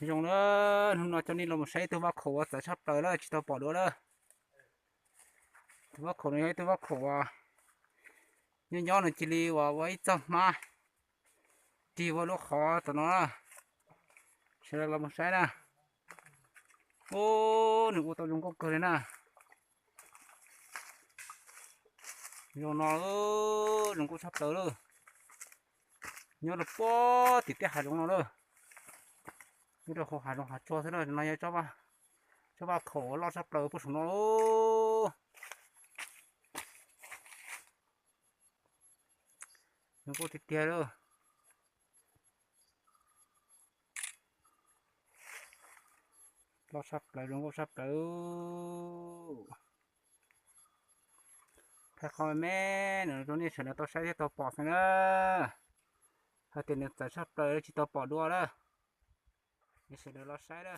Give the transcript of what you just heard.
Zoo na, hnub no coj nej los mus saib ib tug vaj khaum uas txawv tshaj plaws lawm, tsis tau pom dua lawm. Tus vaj khaum no yog ib tug vaj khaum uas nyob nyob nws cia li uas ua ib txoj hmab rig ua lub qhov tom no na. Sawv daws los mus saib na. Ub, nws ua tau zoo nkauj kawg li na. Zoo no, zoo nkauj tshaj plaws lawm. Nyob rau puag tim tej hav zoov no lawm. Nyob rau hauv hav zoov hav tsuag xwb na, no yog tsob vaj khaum uas loj tshaj plaws puag saum no. Zoo nkauj tiag tiag lawm. Loj tshaj plaws, zoo nkauj tshaj plaws. Thaij qhov me me no rau nej sawv daws tau saib thiab tau pom xwb na. Hais tias nws txawv tshaj plaws tsis tau pom dua lawm. Nej sawv daws los saib na.